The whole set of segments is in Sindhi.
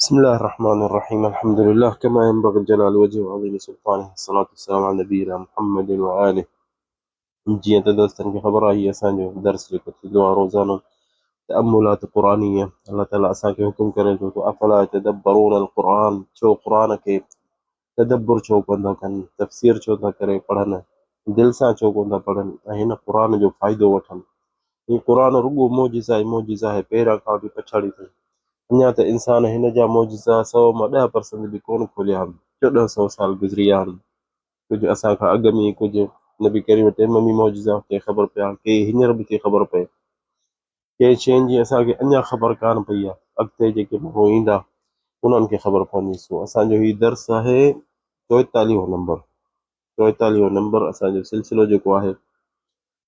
بسم الله الرحمن الرحيم الحمد لله كما ينبغي لجلال وجهه وعظيم سلطانه الصلاة والسلام على نبينا محمد وآله. جيئن ته دوستن کي خبر آهي اسان جو درس جيڪو ٿيندو آهي روزانو تأملات قرآنية، الله تعالي اسان کي حڪم ڪري ٿو ته افلا يتدبرون القرآن، ڇو قرآن کي تدبر ڇو ڪونه ٿا ڪن، تفسير ڇو ٿا ڪري پڙهن، دل سان ڇو ڪونه ٿا پڙهن ۽ هن قرآن جو فائدو وٺن. هي قرآن رڳو معجزا ئي معجزا آهي، پهريان کان وٺي پڇاڙي تائين. اڃا ته انسان هن جا معجزا سئو مان 10% به ڪونه کوليا آهن. 14 سئو سال گذري ويا آهن. ڪجهه اسان کان اڳ ۾ ڪجهه نبي ڪريم ٽيم ۾ معجزا ڪي خبر پيا، ڪي هينئر به ٿي خبر پئي. ڪنهن شين جي اسان کي اڃا خبر ڪانه پئي آهي، اڳتي جيڪي ماڻهو ايندا انهن کي خبر پوندي. سو اسان جو هي درس آهي 44 نمبر، 44 نمبر اسان جو سلسلو جيڪو آهي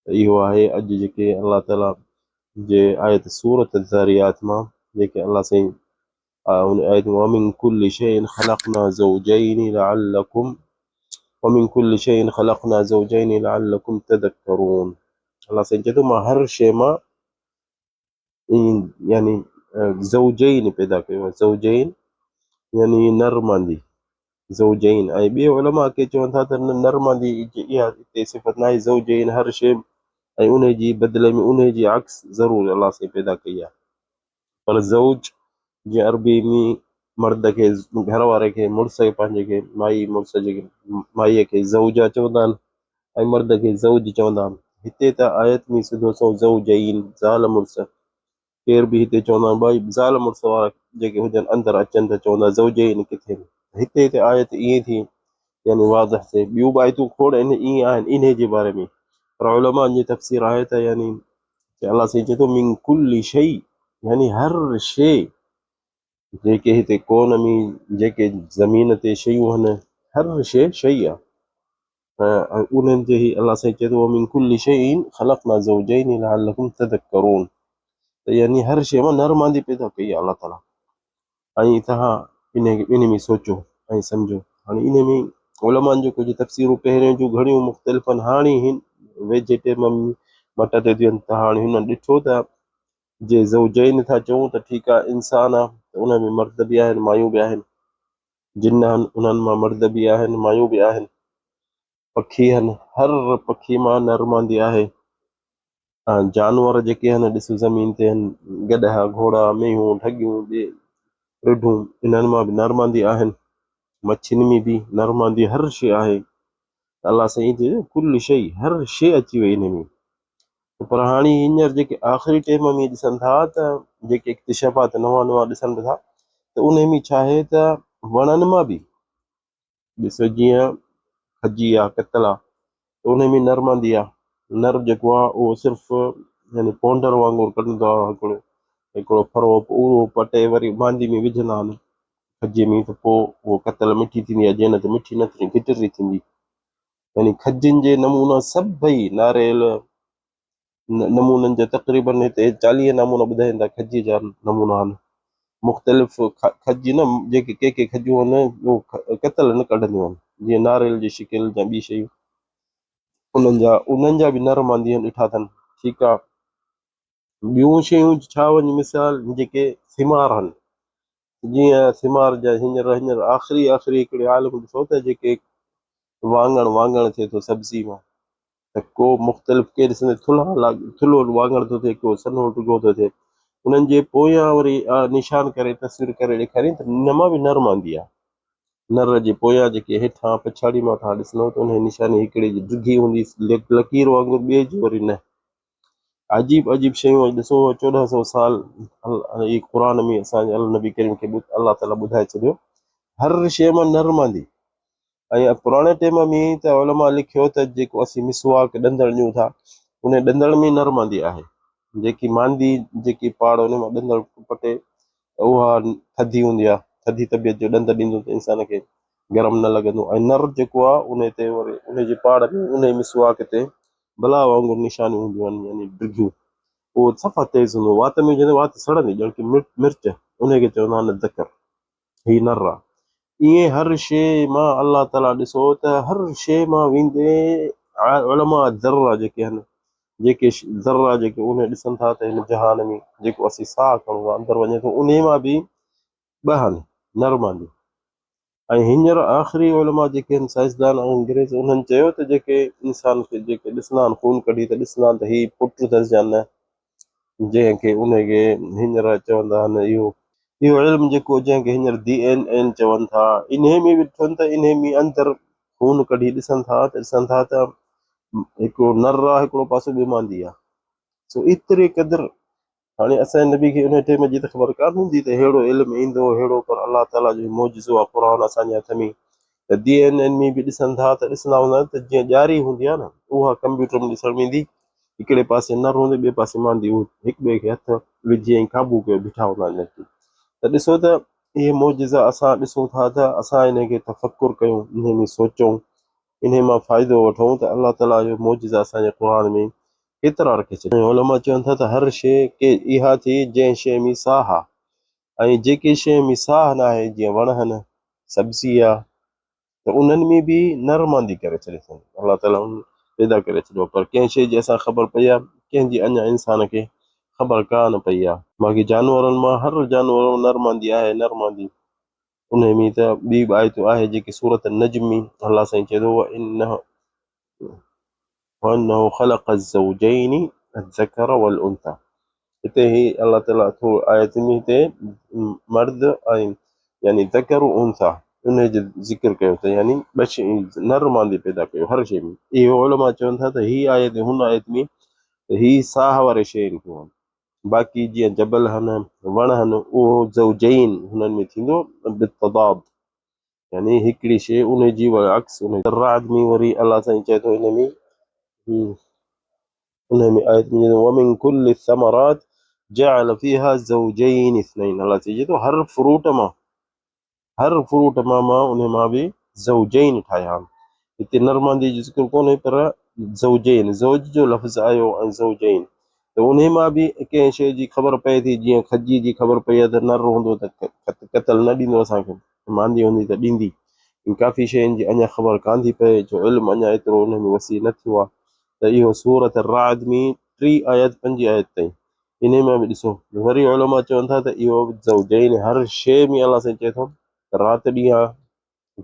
ته اهو آهي اڄ جيڪي الله تعالي جي آيت سورة الذاريات مان جيڪي الله سائين ان آيت ومن كل شيء خلقنا زوجين لعلكم ومن كل شيء خلقنا زوجين لعلكم تذكرون. الله سائين چئي ٿو مان هر شيء مان يعني زوجين پيدا ڪيو آهي، زوجين يعني نر مادي، زوجين. ۽ ٻي علماء ڪي چون ٿا ته نر مادي اها هتي صفت ناهي، زوجين هر شيء ۽ ان جي بدلي ۾ ان جي عڪس ضرور الله سائين پيدا ڪئي آهي. پر زوج جيئن عربي ۾ مرد کي گهر واري کي مڙس کي پنهنجي کي مائي مڙس جي مائيء کي زوجه چوندا آهن ۽ مرد کي زوج چوندا آهن. هتي ته آيت ۾ سڌو سنئون زوجين زال مڙس، ڪير به هتي چوندا آهن ڀائي زال مڙس وارا جيڪي هجن اندر اچن ته چوندا زوجين ڪٿي به. هتي ته آيت ائين ٿي يعني واضح ٿئي. ٻيون به آيتون کوڙ ائين آهن انهي جي باري ۾ پر علماء جي تفسير آهي ته يعني چي الله سائين چئي ٿو من ڪل شيء يعني هر شيء جيڪي هتي ڪون ۾ جيڪي زمين تي شيون آهن هر شيء شيء آهي ۽ انهن تي هي الله سائين چئي ٿو من ڪل شيء خلقنا زوجين لعلكم تذڪرون ته يعني هر شيء مان نر مادي پيدا ڪئي آهي الله تعالي ۽ توهان ان ۾ سوچو ۽ سمجهو. هاڻي ان ۾ علمائن جو ڪجهه تفسيرون پهريون جون گهڻيون مختلف آهن، هاڻي هن ويجهي ٽيم ۾ مٽ تي ٿيون ته هاڻي هنن ڏٺو ته جي زوجين ٿا چئون ته ٺيڪ آهي انسان آهي ته ان ۾ مرد به آهن مايون به آهن، جن آهن انهن مان مرد به آهن مايون به آهن، پکي آهن هر پکي مان نر مادي آهي. جانور جيڪي آهن ڏس زمين تي آهن گڏهه، گهوڙا، مينهون، ڍڳيون، ٻي رڍون انهن مان به نرماندي آهن، مڇين ۾ به نرماندي هر شيء آهي. ته الله سائين چيو ڪل شيء هر شيء اچي وئي انهي ۾. پر هاڻي هينئر جيڪي آخري ٽيم ۾ ڏسن ٿا ته جيڪي اڪتشافات نوان نوان ڏسن ٿا ته انهي ۾ ڇا آهي ته وڻن مان به ڏسو جيئن کجي آ ڪتل آ ته ان ۾ نر ماندي آ، نر جيڪو آ اهو صرف يعني پونڊر وانگر ڪڍندو آ هڪڙو هڪڙو ڦرو اهو پٽي وري ماندي ۾ وجهندا آهن کجي ۾ ته پوء اهو ڪتل مٺي ٿيندي آ جي نه ته مٺي نه ٿيندي گٽري ٿيندي. يعني کجين جي نمونا سڀئي ناريل نمونن جا تقريبن هتي 40 نمونا ٻڌائين ٿا کجي جا نمونا آهن مختلف کجي نه جيڪي ڪي ڪي کجيون آهن اهو ڪتل نه ڪڍنديون آهن جيئن ناريل جي شڪل يا ٻي شيون انهن جا به نرم آندي آهن ڏٺا اٿن ٺيڪ آهي ٻيون شيون ڇا وڃ مثال جيڪي ثمار آهن جيئن ثمار جا هينئر هينئر آخري آخري هڪڙي عالم ڏٺو ته جيڪي واڱڻ واڱڻ ٿئي ٿو سبزي مان ته ڪو مختلف ڪي ڏسندي ٿلها لاڳ ٿلهو واڱڻ ٿو ٿئي ڪو سنهو ڊگهو ٿو ٿئي انهن جي پويان وري نشان ڪري تصوير ڪري ڏيکارين ته ان مان به نر ماندي آهي نر جي پويان جيڪي هيٺان پڇاڙي مان توهان ڏسندو ته انهي نشاني هڪڙي جي ڊگهي هوندي لڪير وانگر ٻئي جي وري نه عجيب عجيب شيون اڄ ڏسو 14 سو سال هي قرآن ۾ اسان جي نبي ڪريم کي الله تعالي ٻڌائي ڇڏيو هر شيء مان نر ماندي ۽ پراڻي ٽيم ۾ ته علماء لکيو ته جيڪو اسين مسواڪ ڏندڻ ڏيون ٿا ان ڏندڻ ۾ نر ماندي آهي جيڪي ماندي جيڪي پاڙ ان مان ڏندڻ پٽي اها ٿڌي هوندي آهي ٿڌي طبيعت جو ڏند ڏيندو ته انسان کي گرم نه لڳندو ۽ نر جيڪو آهي ان تي وري ان جي پاڙ ۾ ان مسواڪ تي بلا وانگر نشانيون هونديون آهن يعني ڊگهيون اهو صفا تيز هوندو وات ۾ وجهندي وات سڙندي ڄڻ ڪي مرچ ان کي چوندا آهن ذڪر هي نر آ. ائين هر شيء مان الله تعاليٰ ڏسو ته هر شيء مان ويندي علماء ذره جيڪي آهن جيڪي ذرا جيڪي انهي ڏسن ٿا ته هن جهان ۾ جيڪو اسين ساهه کڻون ٿا اندر وڃي ٿو انهي مان به ٻه آهن نر مادي. ۽ هينئر آخري علماء جيڪي آهن سائنسدان ۽ انگريز انهن چيو ته جيڪي انسان کي جيڪي ڏسندا آهن خون ڪڍي ته ڏسندا آهن ته هي پٽ اٿس يا نه جنهن کي ان کي هينئر چوندا آهن اهو اهو علم جيڪو جنهن کي هينئر ڊي اين اين چون ٿا انهي ۾ به ڏٺن ته انهي ۾ اندر خون ڪڍي ڏسن ٿا ته ڏسن ٿا ته هڪڙو نر آهي هڪڙو پاسو ٻيو مادي آهي سو ايتري قدر هاڻي اسان جي نبي کي انهيء ٽيم جي ته خبر ڪانه هوندي ته ههڙو علم ايندو ههڙو پر الله تعاليٰ جو هي معجزو آهي قرآن اسان جي هٿ ۾ ته ڊي اين اين ۾ به ڏسن ٿا ته ڏسندا هوندا ته جيئن ڄاري هوندي آهي نه اها ڪمپيوٽر ۾ ڏسڻ ۾ ايندي هڪڙي پاسي نر هوندو ٻئي پاسي ماندي اهو هڪ ٻئي کي هٿ وجهي ۽ قابو ڪيو بيٺا هوندا آهن ته ڏسو ته اهي معجزا اسان ڏسون ٿا ته اسان انهي کي تفڪر ڪيون انهي ۾ سوچون انهي مان فائدو وٺون ته الله تعاليٰ اهي معجزا اسان جي قرآن ۾ ڪيترا رکي ڇڏيا. علماء چون ٿا ته هر شيء ڪي اها ٿي جنهن شيء ۾ ساهه آ ۽ جيڪي شيء ۾ ساهه ناهي جيئن وڻ هن، سبزي آ ته انهن ۾ به نر ماندي ڪري ڇڏي اٿن الله تعاليٰ ان پيدا ڪري ڇڏيو پر ڪنهن شيء جي اسان خبر پئي آ ڪنهن جي اڃا انسان کي خبر ڪا نه پئي آ. باقي جانورن مان هر جانور نر ماندي آهي نر ماندي انهي ۾ ته ٻي به آيتون آهي جيڪي سورة النجم ۾ الله سائين چئي ٿو وانه وانه خلق الزوجين الذكر والانثى هتي هي الله تعالي ٿو آيت ۾ هتي مرد ۽ يعني ذڪر و انثى انهي جو ذڪر ڪيو ته يعني ٻه شيء نر مادي پيدا ڪيو هر شيء ۾ اهو علماء چون ٿا ته هي آيت هن آيت ۾ ته هي ساهه واري شين کي باقي جيئن جبل هن، وڻ هن، اهو زوجين هنن ۾ ٿيندو بالتضاد يعني هڪڙي شيء انهي جي عڪس انهي الرعد ۾ وري الله سائين چئي ٿو ان ۾ انهي ۾ آيت ۾ ومن كل الثمرات جعل فيها زوجين اثنين الله سائين چئي ٿو هر فروٽ مان هر فروٽ مان مان انهي مان به زوجين ٺاهيا آهن. هتي نر مادي جو ذڪر ڪونهي پر زوجين، زوج جو لفظ آيو ۽ زوجين ته انهي مان به ڪنهن شيء جي خبر پئي ٿي جيئن کجي جي خبر پئي آهي ته نر هوندو ته قتل نه ڏيندو اسان کي ماندي هوندي ته ڏيندي. ڪافي شين جي اڃا خبر ڪانه ٿي پئي جو علم اڃا ايترو انهي ۾ وسيع نه ٿيو آهي ته اهو سورة الرعد ۾ ٽي آيت پنجين آيت تائين انهي مان به ڏسو وري علماء چون ٿا ته اهو زوجين هر شيء ۾ الله سائين چئي ٿو ته رات ڏينهن آ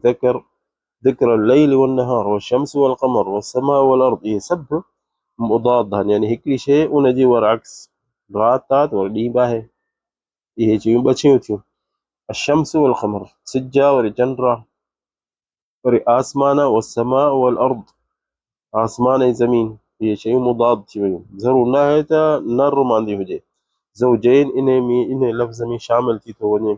ذڪر ذڪر الليل والنهار والشمس والقمر والسماء والارض اهي سڀ مضاد آهن يعني هڪڙي شيء ان جي برعڪس رات آ ته وري ڏينهن به آهي اهي شيون ٻه شيون ٿيون الشمس والقمر سج آ وري چنڊ آ وري آسمان والسماء والارض آسمان ۽ زمين اهي شيون مضاد ٿي ويون ضرور نه آهي ته نر ماندي هجي زوجين انهي ۾ انهي لفظ ۾ شامل ٿي ٿو وڃي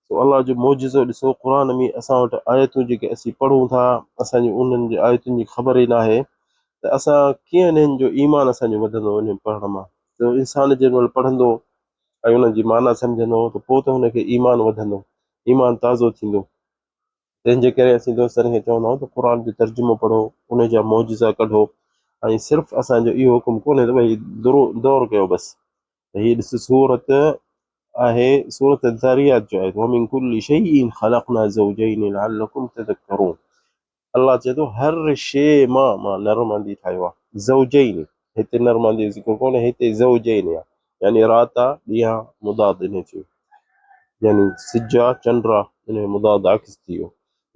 سو الله جو معجزو ڏسو قرآن ۾ اسان وٽ آيتون جيڪي اسين پڙهون ٿا اسان جي انهن جي آيتن جي خبر ئي ناهي ته اسان ڪيئن انهن جو ايمان اسان جو وڌندو انهن پڙهڻ مان ته انسان جنهن مهل پڙهندو ۽ انهن جي معنيٰ سمجهندو ته پوء ته هن کي ايمان وڌندو ايمان تازو ٿيندو تنهن جي ڪري اسين دوستن کي چوندا آهيون ته قرآن جو ترجمو پڙهو، ان جا معجزا ڪڍو ۽ صرف اسان جو اهو حڪم ڪونهي ته ڀئي دور ڪيو بس ته هي ڏس سورت آهي سورت الذاريات جو آيت ومن كل شيء خلقنا زوجين لعلكم تذكرون الله چئي ٿو هر شيء مان مان نر مادي ٺاهيو آهي زوجين هتي نر مادي جو ذڪر ڪونهي هتي زوجين آهي يعني رات آ ڏينهن آ مضاد انهي ٿيو يعني سج آ چنڊ آ انهي مضاد عڪس ٿي ويو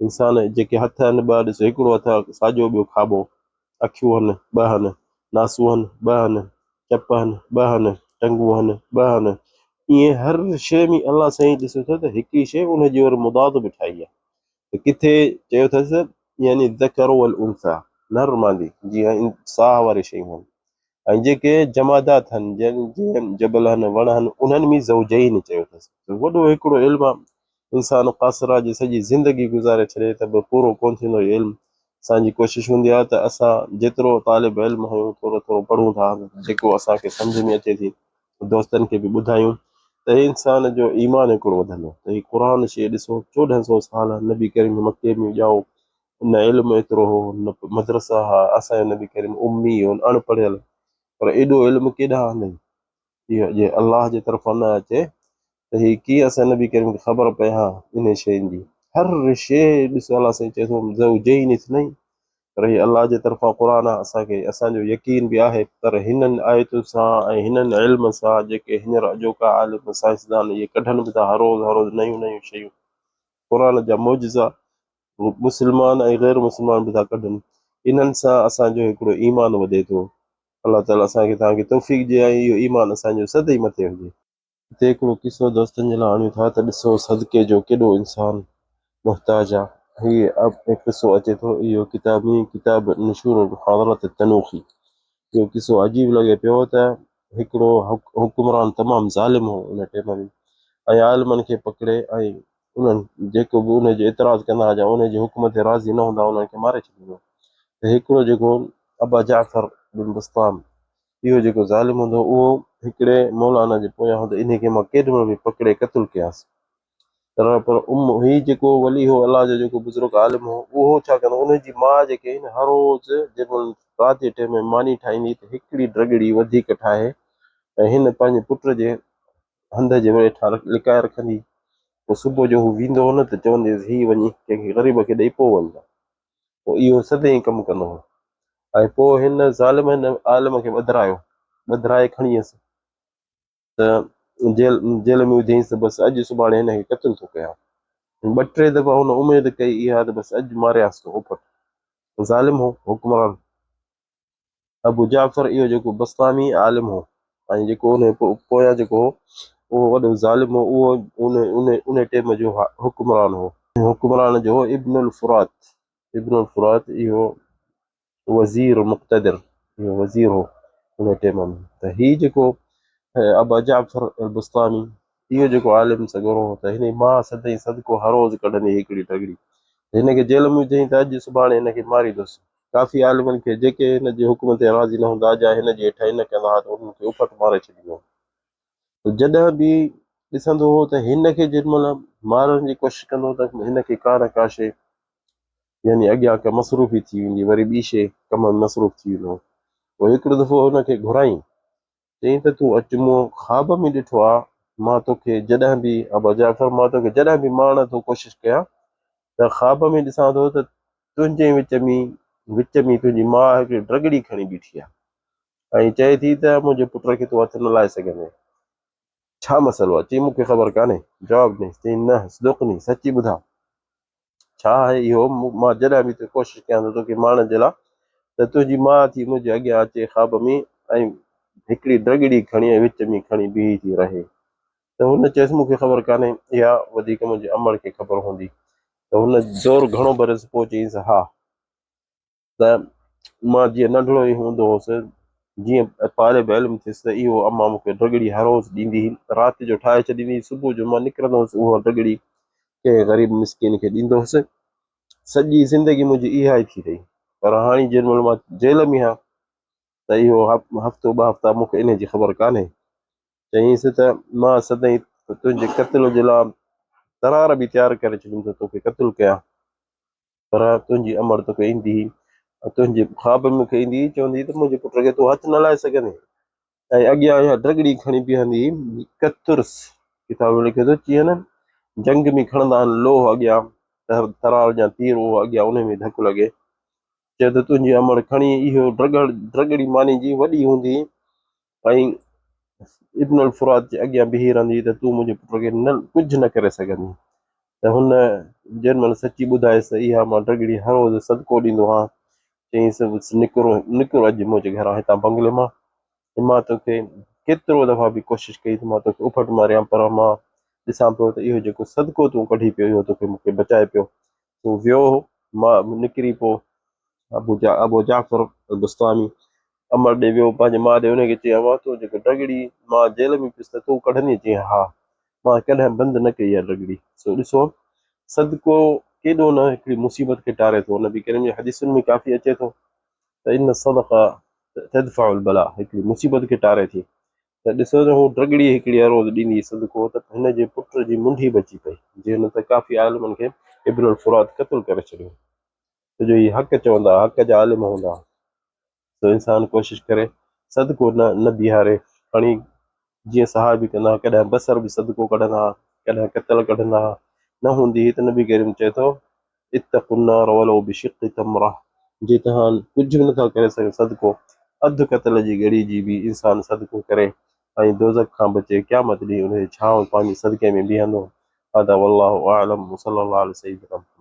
انسان جيڪي هٿ آهن ٻه ڏس هڪڙو هٿ ساڄو ٻيو کاٻو اکيون آهن ٻه آهن ناسون آهن ٻه آهن چپ آهن ٻه آهن ٽنگون آهن ٻه آهن ائين هر شيء ۾ الله سائين ڏسو ٿو ته هڪ ئي شيء ان جي ور مضاد به ٺاهي آهي ته ڪٿي چيو اٿس يعني الذڪر والانثى نر مادي جيئن ساهه واري شيون آهن ۽ جيڪي جمادات هن جيئن جبل هن وڻ هن انهن ۾ زوجين چيو اٿس وڏو هڪڙو علم آهي انسان قاصر آهي جي سڄي زندگي گذاري ڇڏي ته به پورو ڪونه ٿيندو هي علم اسان جي ڪوشش هوندي آهي ته اسان جيترو طالب علم آهيون ٿورو ٿورو پڙهون ٿا جيڪو اسان کي سمجهه ۾ اچي ٿي دوستن کي به ٻڌايون ته انسان جو ايمان هڪڙو وڌندو ته هي قرآن شي ڏسو 1400 سال نبي ڪريم مڪي ۾ ڄائو نه علم ايترو هو نه مدرسا ها اسان جو نبي ڪريم امي هو اڻ پڙهيل پر ايڏو علم ڪيڏانهن آندائين اهو جي الله جي طرفان نه اچي ته هي ڪيئن اسان نبي ڪريم کي خبر پئي ها انهي شين جي هر شي ڏسو الله سائين چئي ٿو زوجين اثنين پر هي الله جي طرفان قرآن آهي اسان کي اسان جو يقين به آهي پر هنن آيتن سان ۽ هنن علم سان جيڪي هينئر اڄوڪا عالم سائنسدان اهي ڪڍن به ٿا هر روز هر روز نيون نيون شيون قرآن جا معجزا مسلمان ۽ غير مسلمان به ٿا ڪڍن انهن سان اسان جو هڪڙو ايمان وڌي ٿو. الله تعالي اسان کي توهان کي توفيق ڏئي ۽ اهو ايمان اسان جو سدائين مٿي هجي. هتي هڪڙو قصو دوستن جي لاء آڻيون ٿا ته ڏسو صدقي جو ڪيڏو انسان محتاج آ. هي قصو اچي ٿو اهو ڪتاب ۾ ڪتاب نشور المحاضرات التنوخي اهو قصو عجيب لڳي پيو ته هڪڙو حڪمران تمام ظالم هو ان ٽيم ۾ ۽ عالمن کي پڪڙي ۽ انهن جيڪو به ان جو اعتراض ڪندا ها يا ان جي حڪم تي راضي نه هوندا انهن کي ماري ڇڏيندو هو ته هڪڙو جيڪو ابا جعفر بن بسطام اهو جيڪو ظالم هوندو هو اهو هڪڙي مولانا جي پويان هو ته انهي کي مان ڪيڏي مهل به پڪڙي قتل ڪيانس. پر پر ام هي جيڪو ولي هو الله جو جيڪو بزرگ عالم هو اهو ڇا ڪندو هو انهي جي ماء جيڪي هئي نه هر روز جنهن مهل رات جي ٽيم ۾ ماني ٺاهيندي ته هڪڙي ڊڳڙي وڌيڪ ٺاهي ۽ هن پنهنجي پٽ جي هنڌ جي هيٺان لڪائي رکندي پوء صبح جو هو ويندو هو نه ته چوندي هيس هي وڃي ڪنهن کي غريب کي ڏئي پوء وڃجان. پوء اهو سدائين ڪم ڪندو هو ۽ پوء هن ظالم هن عالم کي ٻڌرايو، ٻڌرائي کڻي ويس ته جيل جيل ۾ وڌيائينس ته بس اڄ سڀاڻي هن کي قتل ٿو ڪيان. ٻه ٽي دفعا هن اميد ڪئي اها ته بس اڄ ماريانس ٿو اڦٽ. ظالم هو حڪمران. ابو جعفر اهو جيڪو بسطامي عالم هو ۽ جيڪو ان پويان جيڪو هو اهو وڏو ظالم هو اهو ان ان ان ٽيم جو حڪمران هو. حڪمران جو هو ابن الفرات ابن الفرات اهو وزير مقتدر اهو وزير هو ان ٽيم ۾ ته هي جيڪو ابا جعفر البسطامي اهو جيڪو عالم سڳورو هو ته هن جي ماء سدائين صدقو هر روز ڪڍندي هئي هڪڙي ٽڳڙي ته هن کي جيل ۾ وجهيائين ته اڄ سڀاڻي هن کي ماريندس. ڪافي عالمن کي جيڪي هن جي حڪم تي راضي نه هوندا يا هن جي هيٺائين نه ڪندا ها ته انهن کي اڦٽ ماري ڇڏيندو هو. ته جڏهن به ڏسندو هو ته هن کي جنهن مهل مارڻ جي ڪوشش ڪندو هو ته هن کي ڪا نه ڪا شيء يعني اڳيان ڪا مصروفي ٿي ويندي وري ٻي شيء ڪم ۾ مصروف ٿي ويندو هو. پوء هڪڙو دفعو هن کي گهرايائين چيائين ته تون اچ مون خواب ۾ ڏٺو آ مان توکي جڏهن به ابا جعفر مان توکي جڏهن به مارڻ ٿو ڪوشش ڪيان ته خواب ۾ ڏسان ٿو ته تنهنجي وچ ۾ وچ ۾ تنهنجي ماء هڪڙي ڊڳڙي کڻي بيٺي آ ۽ چئي ٿي ته منهنجي پٽ کي تون هٿ نه لائي سگهندين ڇا مسئلو آ چيائين مون کي خبر ڪانهي جواب ڏنائينس چيائين نه صدقني سچي ٻڌاء ڇا آهي اهو؟ مان جڏهن به ڪوشش ڪيان ٿو توکي مارڻ جي لاء ته تنهنجي ماء ٿي منهنجي اڳيان اچي خواب ۾ ۽ هڪڙي ڊڳڙي کڻي ۽ وچ ۾ کڻي بيهي ٿي رهي. ته هن چيس مون کي خبر ڪانهي، اها وڌيڪ منهنجي امڙ کي خبر هوندي. ته هن زور گهڻو ڀريس پوء چيائينس ها. ته مان جيئن ننڍڙو ئي هوندو هوس، جيئن طالب علم ٿيس ته اهو امان مون کي ڊڳڙي هر روز ڏيندي هئي. رات جو ٺاهي ڇڏيندي هئي، صبح جو مان نڪرندو هوس اها ڊڳڙي ڪنهن غريب مسڪين کي ڏيندو هوس. سڄي زندگي منهنجي اها ئي ٿي رهي. پر هاڻي جنهن مهل مان جيل ۾ آهيان ته اهو هفتو ٻه هفتا مون کي انهي جي خبر ڪانهي. چيائينس ته مان سدائين تنهنجي قتل جي لاء ترار به تيار ڪري ڇڏيم ته توکي قتل ڪيان. پر تنهنجي امڙ توکي ايندي هئي ۽ تنهنجي خواب ۾ مون کي ايندي هئي، چوندي هئي ته منهنجي پٽ کي تون هٿ نه لائي سگهندين ۽ اڳيان اها ڊڳڙي کڻي بيهندي هئي. ڪترس ڪتاب ۾ لکي ٿو جيئن نه جنگ ۾ کڻندا آهن لوهه اڳيان ترار يا تير اهو اڳيان انهي ۾ ڌڪ لڳي. چئي ٿو تنهنجي امڙ کڻي اهو ڊڳڙ ڊڳڙي ماني جي وڏي هوندي هئي ۽ ابن الفرات جي اڳيان بيهي رهندي ته تون منهنجي پٽ کي نه ڪجهه نه ڪري سگهندين. ته هن جنهن مهل سچي ٻڌايس ته اها مان ڊڳڙي هر روز صدقو ڏيندو هان، چيائينس نڪر نڪر اڄ منهنجي گهران هتان بنگلي مان ۽ مان توکي ڪيترو دفعا به ڪوشش ڪئي ته مان توکي اڦٽ ماريان پر مان ڏسان پيو ته اهو جيڪو صدقو تون ڪڍي پيو اهو توکي مون کي بچائي پيو. سو ويو مان نڪري پوء ابو جا ابو جعفر البسطامي امڙ ڏي ويو پنهنجي ماء ڏي ان کي چيائين امان تون جيڪو ڊڳڙي مان جيل ۾ پيس ته تون ڪڍندين چيائين ها مان ڪڏهن بند نه ڪئي آهي ڊڳڙي سو ڏسو صدقو ڪيڏو نه هڪڙي مصيبت کي ٽاري ٿو نبي ڪريم جي حديثن ۾ ڪافي اچي ٿو ته ان صدقه تدفع البلاء هڪڙي مصيبت کي ٽاري ٿي ته ڏسو ته هو ڊڳڙي هڪڙي هر روز ڏيندي صدقو ته هن جي پٽ جي منڍي بچي پئي جنهن نه ته ڪافي عالمن کي ابن الفرات قتل ڪري ڇڏيو ڇو جو هي حق چوندا حق جا عالم هوندا سو انسان ڪوشش ڪري صدقو نه نه بيهاري کڻي جيئن صحابي ڪندا هئا ڪڏهن بصر به صدقو ڪڍندا هئا ڪڏهن ڪتل ڪڍندا هئا نه هوندي هئي ته نبي ڪريم چئي ٿو اتقوا النار ولو بشق تمره جي توهان ڪجهه به نٿا ڪري سگهو صدقو اڌ ڪتل جي ڳڙي جي به انسان صدقو ڪري ۽ دوزخ کان بچي قيامت ڏينهن ان جي ڇانو پنهنجي صدقي ۾ بيهندو. هذا والله اعلم وصلي الله علي سيدنا محمد.